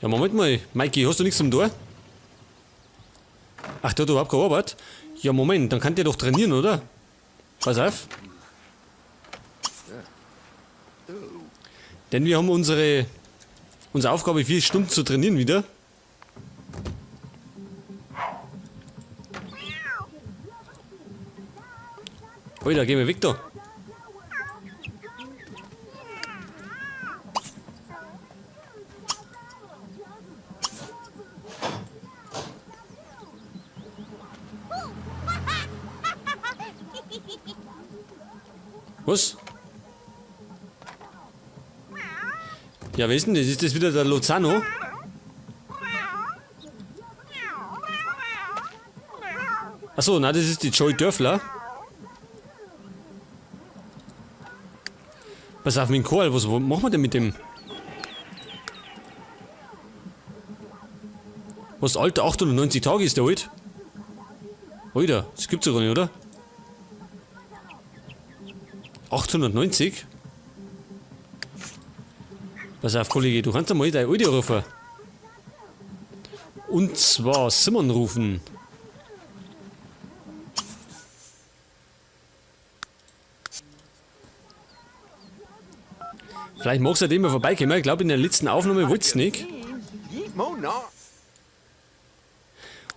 Ja, Moment mal. Mikey, hast du nichts zum Tor? Ach, der hat überhaupt keine Arbeit? Ja, Moment, dann kann der doch trainieren, oder? Pass auf. Denn wir haben unsere Aufgabe, 4 Stunden zu trainieren wieder. Alter, geh mal weg da. Was? Ja, wer ist denn das? Ist das wieder der Lozano? Achso, na, das ist die Joy Dörfler. Pass auf, mit dem Karl, was machen wir denn mit dem? Was, Alter, 890 Tage ist der alt? Alter, das gibt's ja gar nicht, oder? 890? Pass auf, Kollege, du kannst ja mal deine Alte rufen. Und zwar Simon rufen. Vielleicht magst du ja mal vorbeikommen. Ich glaub, in der letzten Aufnahme wollt's nicht.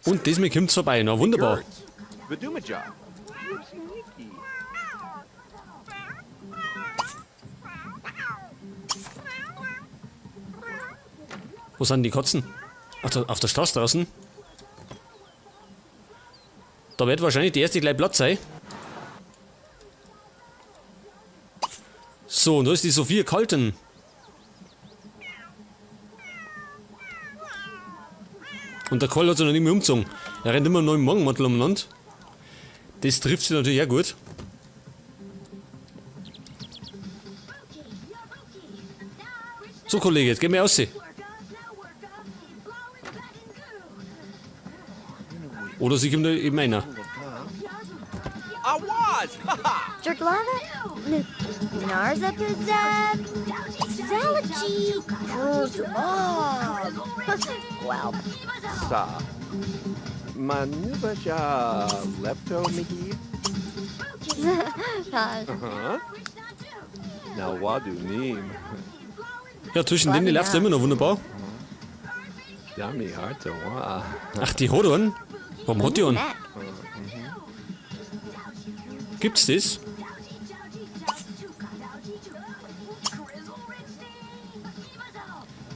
Und diesmal kommt's vorbei. Na, wunderbar. Wo sind die Katzen? Ach, da, auf der Straße draußen. Da wird wahrscheinlich die erste gleich Platz sein. So, und da ist die Sophia Kalten. Und der Karl hat sich noch nicht mehr umgezogen. Er rennt immer noch im Morgenmantel umeinander. Das trifft sich natürlich auch gut. So, Kollege, jetzt gehen wir raus. Oder sie kommt da eben einer. Jerglava, Narzapazab, Salachi, Kruzumab. Wow. Sa. Manubaja Leptomigi. Aha. Nawadu Nim. Ja, zwischen denen läuft es immer noch wunderbar. Dami Hartawa. Ach, die hat einen? Warum hat die einen? Gibt's das?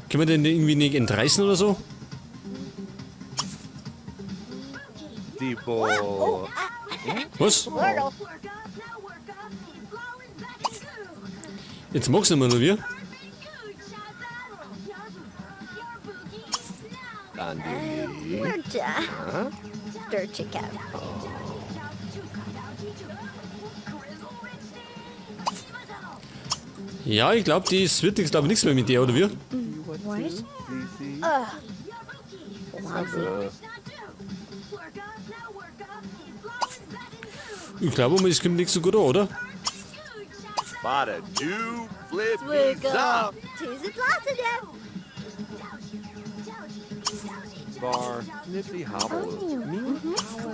Können wir den irgendwie nicht entreißen oder so? Die Bo. Was? Jetzt magst du nicht mehr, oder wie? Ja, ich glaub, das wird jetzt, glaub ich, nichts mehr mit der, oder wie? What? Ich glaube, es kommt nicht so gut an, oder? Bada do flip zop. Bar nipsy hobble. Mikawa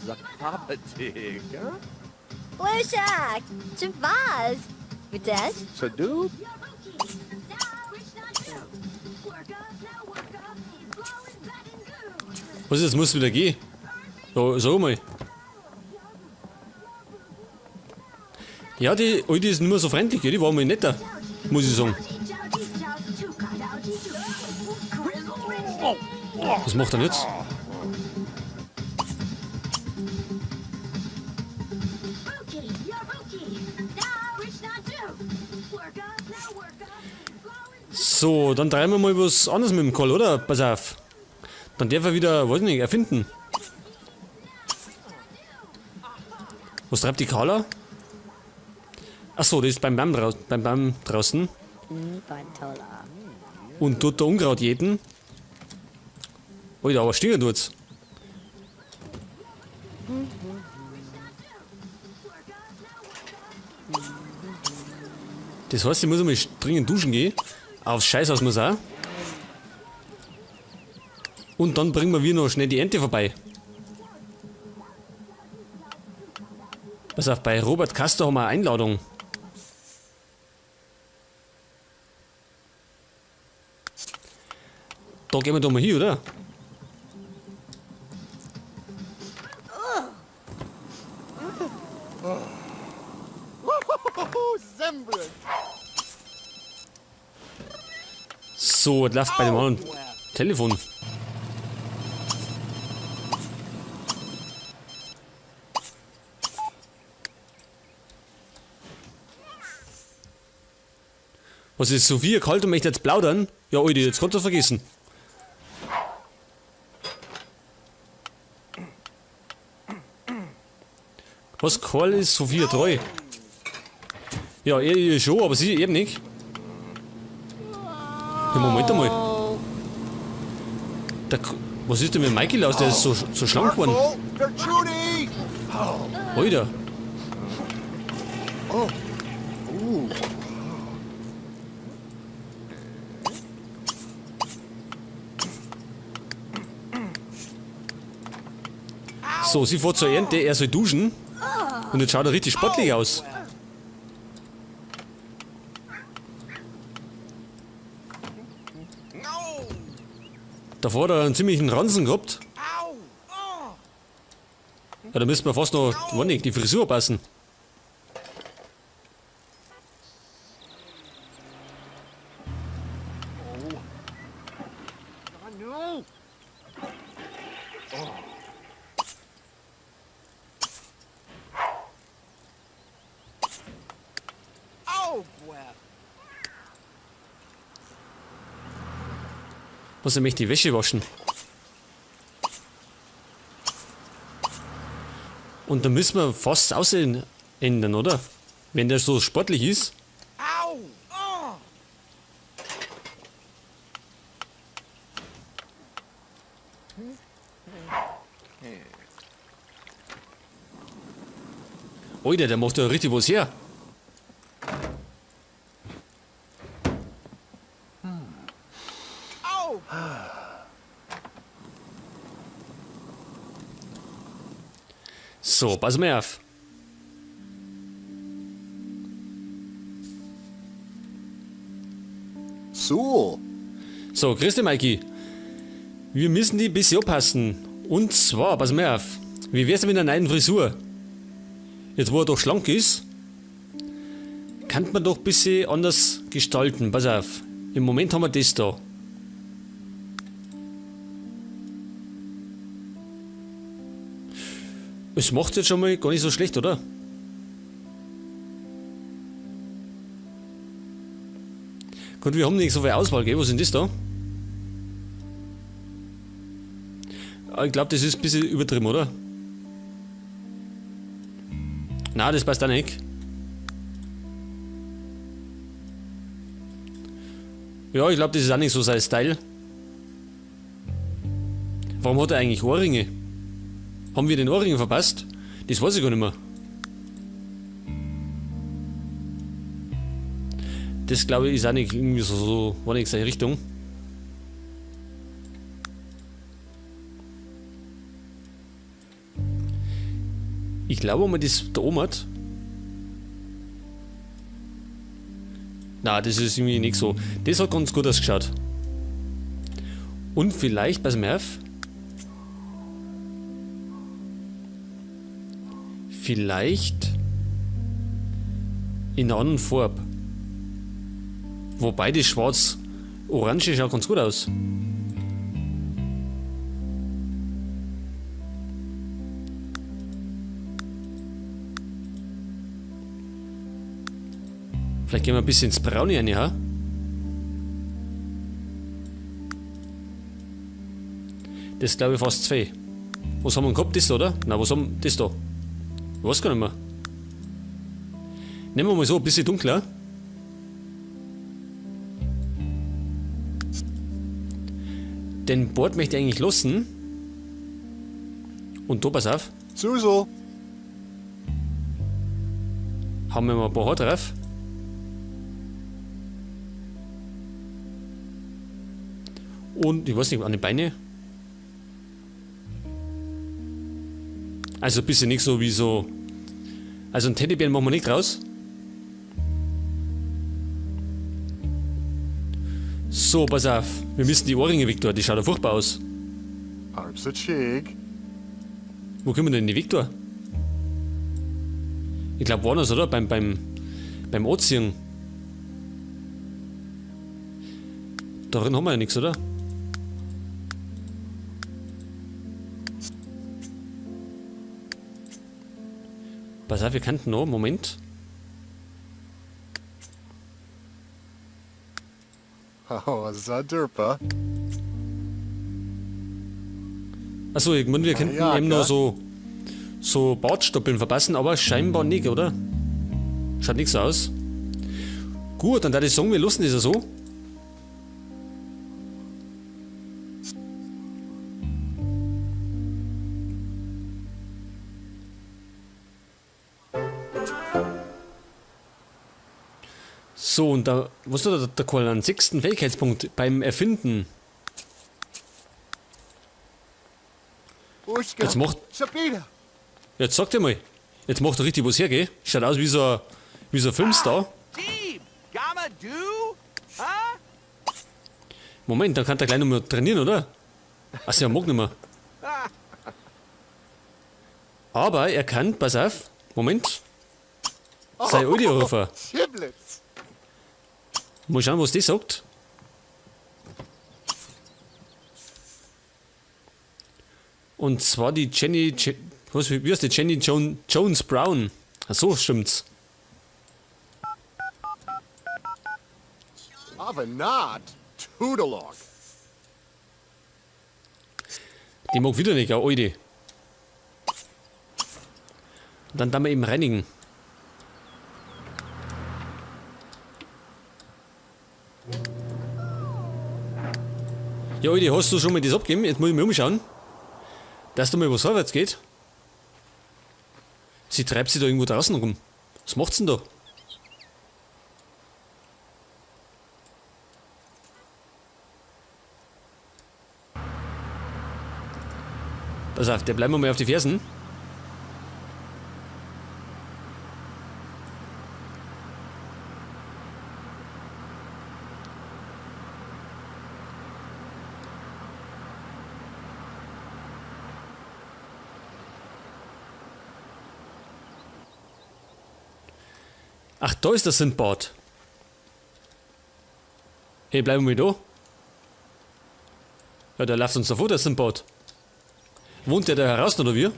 Zapatig. Lushak, Chavaz, Videsh. Sadu. Was ist, jetzt muss wieder gehen. So, sag mal. Ja, die Alte ist nicht mehr so freundlich, gell? Die war mal netter, muss ich sagen. Was macht er denn jetzt? So, dann treiben wir mal was anderes mit dem Karl, oder? Pass auf. Dann darf er wieder, weiß nicht, erfinden. Was treibt die Carla? Achso, die ist beim Baum beim Baum draußen. Und tut da Unkraut jäten. Alter, aber stinken tut's. Das heißt, ich muss einmal dringend duschen gehen. Aufs Scheißhaus muss auch. Und dann bringen wir noch schnell die Ente vorbei. Pass auf, bei Robert Castor haben wir eine Einladung. Da gehen wir doch mal hin, oder? So, das läuft bei dem anderen Telefon. Was ist Sophia kalt und möchte jetzt plaudern? Ja, Alter, jetzt kannst du vergessen. Was, Karl ist Sophia treu? Ja, er ihr schon, aber sie eben nicht. Ja, Moment einmal. Der, was ist denn mit Michael los? Der ist so schlank geworden. Alter. So, sie fährt zur Ernte, er soll duschen. Und jetzt schaut er richtig sportlich aus. Davor hat er einen ziemlichen Ranzen gehabt. Ja, da müssten wir fast noch, weiß nicht, die Frisur passen. Muss nämlich die Wäsche waschen. Und da müssen wir fast das Aussehen ändern, oder? Wenn der so sportlich ist. Alter, der macht ja richtig was her. So, pass mal auf. So. So, grüß dich, Mikey. Wir müssen die ein bisschen anpassen. Und zwar, pass mal auf. Wie wär's denn mit einer neuen Frisur? Jetzt, wo er doch schlank ist, kann man doch ein bisschen anders gestalten. Pass auf. Im Moment haben wir das da. Es macht jetzt schon mal gar nicht so schlecht, oder? Gut, wir haben nicht so viel Auswahl, gell? Was ist denn das da? Ich glaub, das ist ein bisschen übertrieben, oder? Na, das passt auch nicht. Ja, ich glaub, das ist auch nicht so sein Style. Warum hat er eigentlich Ohrringe? Haben wir den Ohrring verpasst? Das weiß ich gar nicht mehr. Das glaube ich ist auch nicht irgendwie so, war nicht seine Richtung. Ich glaube, wenn man das da oben hat. Na, das ist irgendwie nicht so. Das hat ganz gut ausgeschaut. Und vielleicht, pass mal auf. Vielleicht in einer anderen Farbe. Wobei das Schwarz-Orange schaut ganz gut aus. Vielleicht gehen wir ein bisschen ins Braune rein, ja? Das ist, glaube ich, fast zwei. Was haben wir denn gehabt? Das da, oder? Nein, was haben wir? Das da. Ich weiß gar nicht mehr. Nehmen wir mal so ein bisschen dunkler. Den Bord möchte ich eigentlich lassen. Und da, pass auf. Suso. Haben wir mal ein paar Haare drauf. Und, ich weiß nicht, an den Beine. Also ein bisschen nicht so wie so... Also einen Teddybären machen wir nicht raus. So, pass auf. Wir müssen die Ohrringe weg, die schaut ja furchtbar aus. Wo können wir denn die weg tun? Ich glaub, woanders, oder? Beim Anziehen. Darin haben wir ja nichts, oder? Pass auf, wir könnten noch. Moment. Oh, Zadurpa. Achso, ich meine, wir könnten Ja, eben noch ja. so Bartstoppeln verpassen, aber scheinbar nicht, oder? Schaut nicht so aus. Gut, dann würde ich sagen, wir lassen das ja so. So, und da, was ist da der Kohl? Einen 6. Fähigkeitspunkt beim Erfinden. Uschka. Jetzt macht- Sabina. Jetzt sagt er mal. Jetzt macht er richtig was her, gell? Schaut aus wie so ein Filmstar. Moment, dann kann der gleich noch mal trainieren, oder? Ach, er mag nicht mehr. Aber er kann, pass auf, Moment. Sei Alte rufen. Giblets. Mal schauen, was die sagt. Und zwar die Jenny, was, wie heißt die? Jenny Jones Brown. Ach so, stimmt's. Avanat Tudalog. Die mag wieder nicht, eine Alte. Und dann wir eben reinigen. Ja, Alte, hast du schon mal das abgegeben? Jetzt muss ich mich umschauen. Dass da mal was vorwärts geht. Sie treibt sich da irgendwo draußen rum. Was macht's denn da? Pass auf, der bleiben wir mal auf die Fersen. Ach, da ist der Sindbad. Hey, bleiben wir da. Ja, der läuft uns davor, der Sindbad. Wohnt der da heraus, oder wie?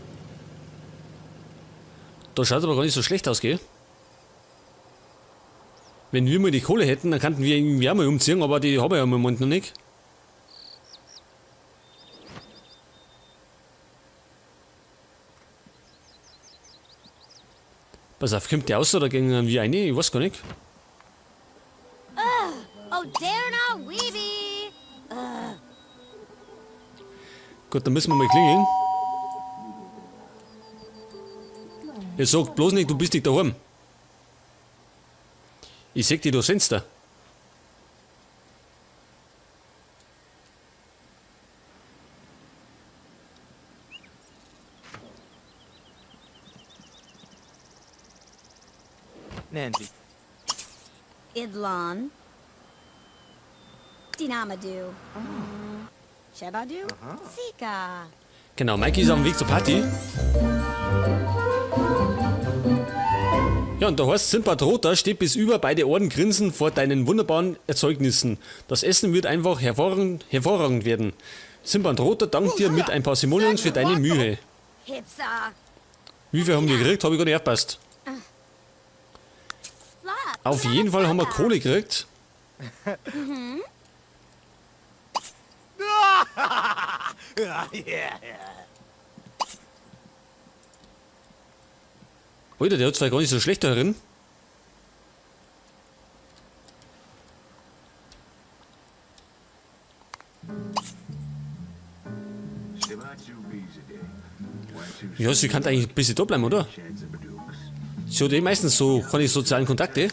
Da schaut aber gar nicht so schlecht aus, gell? Wenn wir mal die Kohle hätten, dann könnten wir irgendwie auch mal umziehen, aber die haben wir ja im Moment noch nicht. Pass auf, kommt der aus oder gehen wir rein? Ich weiß gar nicht. Oh, Derna Weeby! Gut, dann müssen wir mal klingeln. Jetzt sag bloß nicht, du bist nicht daheim. Ich seh dich durchs Fenster. Nancy. Idlon. Dinamadu. Shebadu. Sika. Genau, Mikey ist auf dem Weg zur Party. Ja, und da heißt Sindbad Roter steht bis über beide Ohren grinsen vor deinen wunderbaren Erzeugnissen. Das Essen wird einfach hervorragend werden. Sindbad Roter dankt dir mit ein paar Simoleons für deine Mühe. Hipsa. Wie viel haben wir gekriegt? Hab ich gar nicht aufgepasst. Auf jeden Fall haben wir Kohle gekriegt. Alter, der hat zwar gar nicht so schlecht da drin. Ja, sie kann eigentlich ein bisschen da bleiben, oder? Sie hat eh meistens so keine sozialen Kontakte.